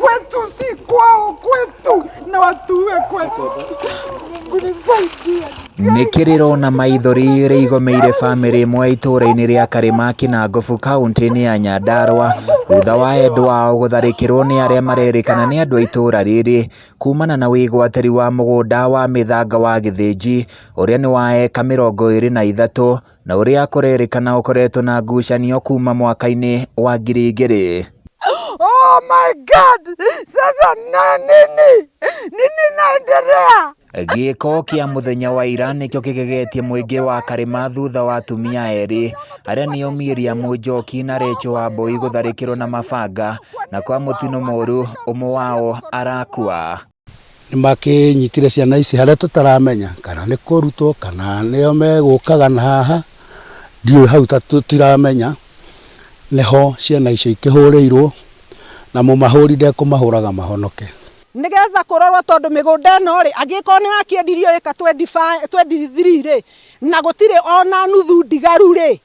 Kwetu si kwao, kwetu na watuue kwetu. Mungu nisaidie. Nĩ kĩrĩro na maithori rĩigomeire bamĩrĩ ĩmwe itũũra-inĩ rĩa Karĩma Kĩnangobu kaũntĩ-inĩ ya Nyandarũa thutha wa endwa ao gũtharĩkĩrwo nĩ arĩa marerĩkana nĩ andũ a itũũra rĩrĩ kumana na wĩgwatĩri wa mũgũnda wa mĩthanga wa Gĩthĩnji ũrĩa nĩ wa eka 23 na ũrĩa kũrerĩkana ũkoretwo na ngucanio kuma mwaka-inĩ wa 2000. Oh my God! Sasa na nini? Nini naendelea? Gĩko kĩa mũthenya wa ira nĩkĩo kĩgegetie mũingĩ wa Karĩma thutha wa atumia erĩ arĩa nĩo Miriam Njoki na Rachel Wambui gũtharĩkĩrwo na mabanga na kwa mũtino mũru ũmwe wao arakua. Nĩ makĩnyitire ciana ici harĩa tũtaramenya kana nĩ kũrutwo kana nĩo megũkaga na haha, ndiũĩ hau ta tũtiramenya, nĩho ciana icio ikĩhũrĩirwo na mũmahũri ndekũmahũraga mahonoke. Nigetha kũrorwo tondũ mĩgũnda ĩno rĩ, angĩkorwo nĩ wakĩendirio ĩka 23 rĩ, na gũtirĩ ona nuthu ndigaru rĩ,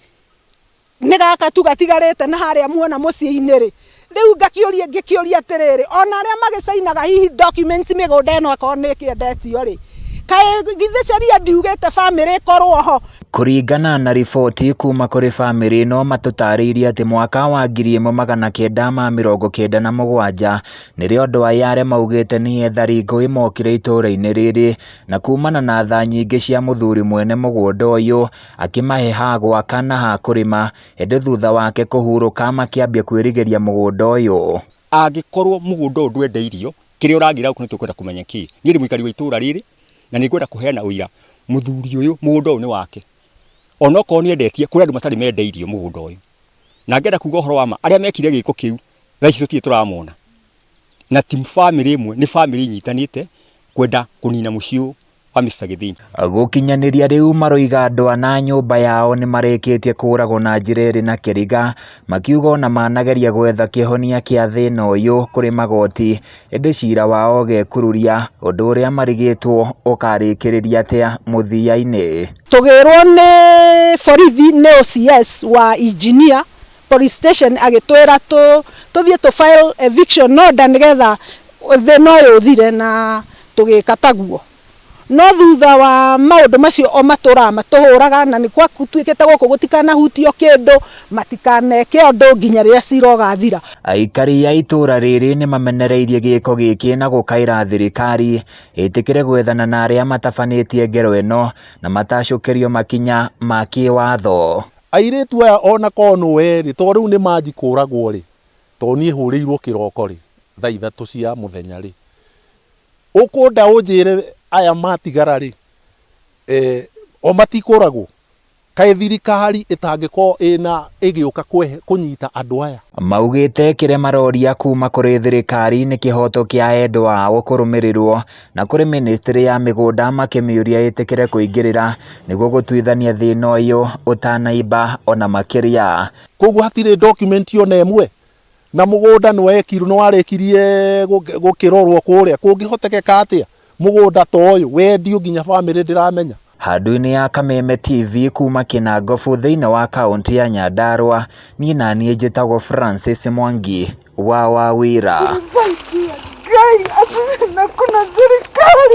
nĩ gaka tu gatigarĩte na harĩa muona mũciĩ-inĩ rĩ, rĩu ngakĩũria ngĩkĩũria atĩrĩrĩ, ona arĩa magĩcainaga hihi documents mĩgũnda ĩno akorwo nĩ ĩkĩendetio rĩ, kaĩ githĩ sheria ndiugĩte bamĩrĩ ĩkorwo ho? Kũringana na riboti kuma kũrĩ bamĩrĩ ĩno matũtarĩirie atĩ mwaka wa 1997 nĩrĩo andũ aya arĩa maugĩte nĩ ethari ngũĩ mokire itũũra-inĩ rĩrĩ na kumana na tha nyingĩ cia mũthuri mwene mũgũnda ũyũ akĩmahe ha gwaka na ha kũrĩma, ĩndĩ thutha wake kũhurũka makĩambia kwĩrigĩria mũgũnda ũyũ. Angĩkorwo mũgũnda ũyũ ndwendeirio, kĩrĩa ũragĩra gũkũ nĩ tũkwenda kũmenya kĩ. Niĩ ndĩ mũikari wa itũũra rĩrĩ na nĩ ngwenda kũheana ũira, mũthuri ũyũ mũgũnda ũyũ nĩ wake. Onokorwo nĩ endetie, kũrĩ andũ matarĩ mendeirio mũgũnda ũyũ. Na ngenda kuga ũhoro wa ma, arĩa mekire gĩko kĩu thaa ici tũtirĩ tũramona. Na ti bamĩrĩ ĩmwe, nĩ bamĩrĩ inyitanĩte kwenda kũnina mũciĩ ũyũ wa Mr. Gĩthĩnji. Gũkinyanĩria rĩu maroiga andũ ana nyũmba yao nĩ marĩkĩtie kũragwo na njĩra ĩrĩ na kĩriga, makiuga ona manageria gwetha kĩhonia kĩa thĩna ũyũ kũrĩ magoti, ĩndĩ cira wao ũgekururia, ũndũ ũrĩa marigĩtwo ũkarĩkĩrĩria atĩa mũthia-inĩ. Tũgĩrwo nĩ borithi nĩ OCS wa engineer police station agĩtwĩra tũthiĩ tũ file eviction order nĩgetha thĩna ũyũ ũthire, na tũgĩka taguo. No thutha wa maũndũ macio o matũraga matũhũraga, na nĩ gwatuĩkĩte gũkũ gũtikanahutio kĩndũ, matikaneke ũndũ nginya rĩrĩa cira ũgathira. Aikari a itũũra rĩrĩ nĩ mamenereirie gĩko gĩkĩ na gũkaĩra thirikari ĩtĩkĩre gwethana na arĩa matabanĩtie ngero ĩno na matacũkĩrio makinya ma kĩwatho. Airĩtu aya ona korwo nĩ we rĩ, tondũ rĩu nĩ manji kũragwo rĩ, tondũ niĩ hũrĩirwo kĩroko rĩ, thaa 3 cia mũthenya rĩ, ũkũnda ũnjĩre aya matigara rĩ, o matikũragwo? Kaĩ thirikari ĩtangĩkorwo ĩna ĩgĩũka kũnyita andũ aya? Maugĩte kĩrĩa maroria kuma kũrĩ thirikari nĩ kĩhoto kĩa endwa ao kũrũmĩrĩrwo, na kũrĩ ministry ya mĩgũnda makĩmĩũria ĩtĩkĩre kũingĩrĩra nĩguo gũtuithania thĩna ũyũ ũtanaimba ona makĩria. Koguo hatirĩ document ona ĩmwe, na mũgũnda nĩ warĩkirie gũkĩrorwo kũrĩa, kũngĩhotekeka atĩa mũgũnda ta ũyũ wendio nginya bamĩrĩ ndĩramenya? Handũ-inĩ ya Kameme TV kuma Kĩnangobu thĩinĩ wa kaũntĩ ya Nyandarũa, niĩ na niĩ njĩtagwo Francis Mwangi wa Wawira. Nisaidie Ngai, na kuna serikali.